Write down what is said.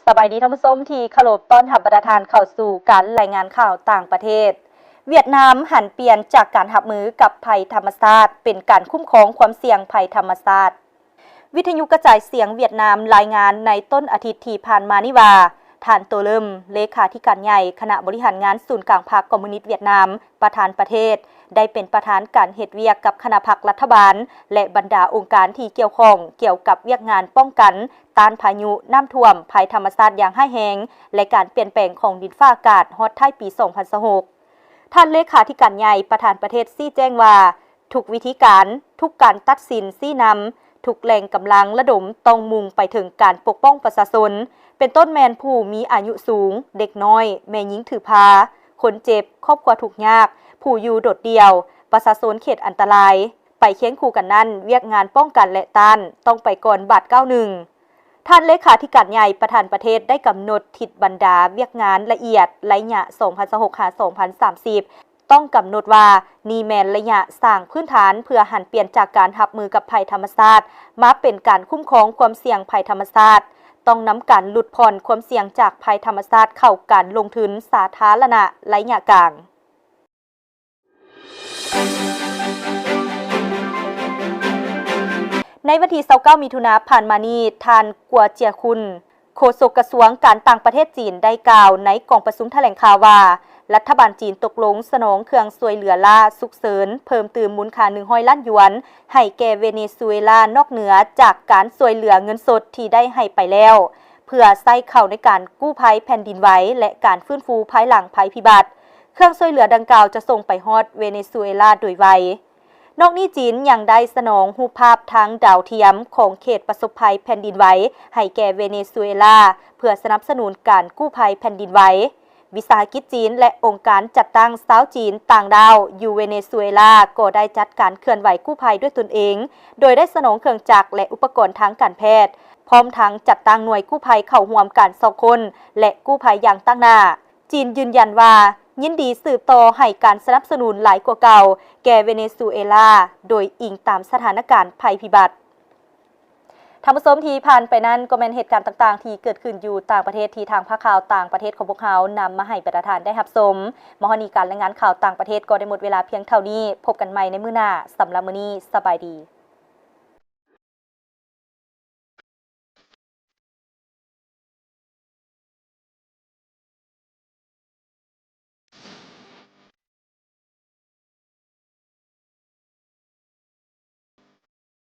ສະບາຍດີທ່ານຜູ້ຊົມທີ່ເຄົາລົບ, ຕ້ອນຮັບບັນດາທ່ານເຂົ້າສູ່ການລາຍງານຂ່າວຕ່າງປະເທດ. ຫວຽດນາມຫັນປ່ຽນຈາກການຮັບມືກັບໄພທຳມະຊາດ ເປັນການຄຸ້ມຄອງຄວາມສ່ຽງໄພທຳມະຊາດ. ວິທະຍຸກະຈາຍສຽງຫວຽດນາມລາຍງານໃນຕົ້ນອາທິດທີ່ຜ່ານມານີ້ວ່າ, ທ່ານ ໂຕ ເລີມ ເລຂາທິການໃຫຍ່ຄະນະບໍລິຫານງານສູນກາງພັກຄອມມູນິດຫວຽດນາມ ປະທານປະເທດ ໄດ້ເປັນປະທານການເຮັດວຽກກັບຄະນະພັກລັດຖະບານ ແລະ ບັນດາອົງການທີ່ກ່ຽວຂ້ອງກ່ຽວກັບວຽກງານປ້ອງກັນຕ້ານພາຍຸ, ນ້ຳຖ້ວມ, ໄພທຳມະຊາດຢ່າງຮ້າຍແຮງ ແລະ ການປ່ຽນແປງຂອງດິນຟ້າອາກາດຮອດທ້າຍປີສອງພັນຊາວຫົກ. ທ່ານເລຂາທິການໃຫຍ່ປະທານປະເທດຊີ້ແຈງວ່າ, ທຸກວິທີການ, ທຸກການຕັດສິນຊີ້ນຳ, ທຸກແຫຼ່ງກຳລັງລະດົມຕ້ອງມຸ່ງໄປເຖິງການປົກປ້ອງປະຊາຊົນ, ເປັນຕົ້ນແມ່ນຜູ້ມີອາຍຸສູງ, ເດັກນ້ອຍ, ແມ່ຍິງຖືພາ, ຄົນເຈັບ, ຄອບຄົວທຸກຍາກ, ຜູ້ຢູ່ໂດດດ່ຽວ, ປະຊາຊົນເຂດອັນຕະລາຍ. ໄປຄຽງຄູ່ກັນນັ້ນ, ວຽກງານປ້ອງກັນ ແລະ ຕ້ານ ຕ້ອງໄປກ່ອນບາດກ້າວໜຶ່ງ. ທ່ານເລຂາທິການໃຫຍ່ປະທານປະເທດໄດ້ກຳນົດທິດບັນດາວຽກງານລະອຽດໄລຍະສອງພັນຊາວຫົກຫາສອງພັນສາມສິບ, ຕ້ອງກຳນົດວ່ານີ້ແມ່ນໄລຍະສ້າງພື້ນຖານເພື່ອຫັນປ່ຽນຈາກການຮັບມືກັບໄພທຳມະຊາດ ມາເປັນການຄຸ້ມຄອງຄວາມສ່ຽງໄພທຳມະຊາດ, ຕ້ອງນຳການຫຼຸດຜ່ອນຄວາມສ່ຽງຈາກໄພທຳມະຊາດເຂົ້າການລົງທຶນສາທາລະນະໄລຍະກາງ. ໃນວັນທີຊາວເກົ້າ ມິຖຸນາຜ່ານມານີ້, ທ່ານ ກົວ ເຈຍຄຸນ ໂຄສົກກະຊວງການຕ່າງປະເທດຈີນ ໄດ້ກ່າວໃນກອງປະຊຸມຖະແຫຼງຂ່າວວ່າ, ລັດຖະບານຈີນຕົກລົງສະໜອງເຄື່ອງຊ່ວຍເຫຼືອລ້າສຸກເສີນເພີ່ມຕື່ມມູນຄ່າໜຶ່ງຮ້ອຍລ້ານຢວນ ໃຫ້ແກ່ເວເນຊູເອລາ ນອກເໜືອຈາກການຊ່ວຍເຫຼືອເງິນສົດທີ່ໄດ້ໃຫ້ໄປແລ້ວ, ເພື່ອໃຊ້ເຂົ້າໃນການກູ້ໄພແຜ່ນດິນໄຫວ ແລະ ການຟື້ນຟູພາຍຫຼັງໄພພິບັດ. ເຄື່ອງຊ່ວຍເຫຼືອດັ່ງກ່າວຈະສົ່ງໄປຮອດເວເນຊູເອລາໂດຍໄວ. ນອກນີ້, ຈີນຍັງໄດ້ສະໜອງຮູບພາບທາງດາວທຽມຂອງເຂດປະສົບໄພແຜ່ນດິນໄຫວໃຫ້ແກ່ເວເນຊູເອລາ ເພື່ອສະໜັບສະໜູນການກູ້ໄພແຜ່ນດິນໄຫວ. ວິສາຫະກິດຈີນ ແລະ ອົງການຈັດຕັ້ງຊາວຈີນຕ່າງດ້າວຢູ່ເວເນຊູເອລາ ກໍໄດ້ຈັດການເຄື່ອນໄຫວກູ້ໄພດ້ວຍຕົນເອງ, ໂດຍໄດ້ສະໜອງເຄື່ອງຈັກ ແລະ ອຸປະກອນທາງການແພດ, ພ້ອມທັງຈັດຕັ້ງໜ່ວຍກູ້ໄພເຂົ້າຮ່ວມການຊອກຄົ້ນ ແລະ ກູ້ໄພຢ່າງຕັ້ງໜ້າ. ຈີນຢືນຢັນວ່າຍິນດີສືບຕໍ່ໃຫ້ການສະໜັບສະໜູນຫຼາຍກວ່າເກົ່າແກ່ເວເນຊູເອລາ, ໂດຍອີງຕາມສະຖານະການໄພພິບັດ. ທ່ານຜູ້ຊົມ, ທີ່ຜ່ານໄປນັ້ນກໍແມ່ນເຫດການຕ່າງໆທີ່ເກີດຂຶ້ນຢູ່ຕ່າງປະເທດ ທີ່ທາງພາກຂ່າວຕ່າງປະເທດຂອງພວກເຮົານຳມາໃຫ້ບັນດາທ່ານໄດ້ຮັບຊົມ. ມາຮອດນີ້, ການລາຍງານຂ່າວຕ່າງປະເທດກໍໄດ້ໝົດເວລາພຽງເທົ່ານີ້. ພົບກັນໃໝ່ໃນມື້ໜ້າ. ສຳລັບມື້ນີ້, ສະບາຍດີ.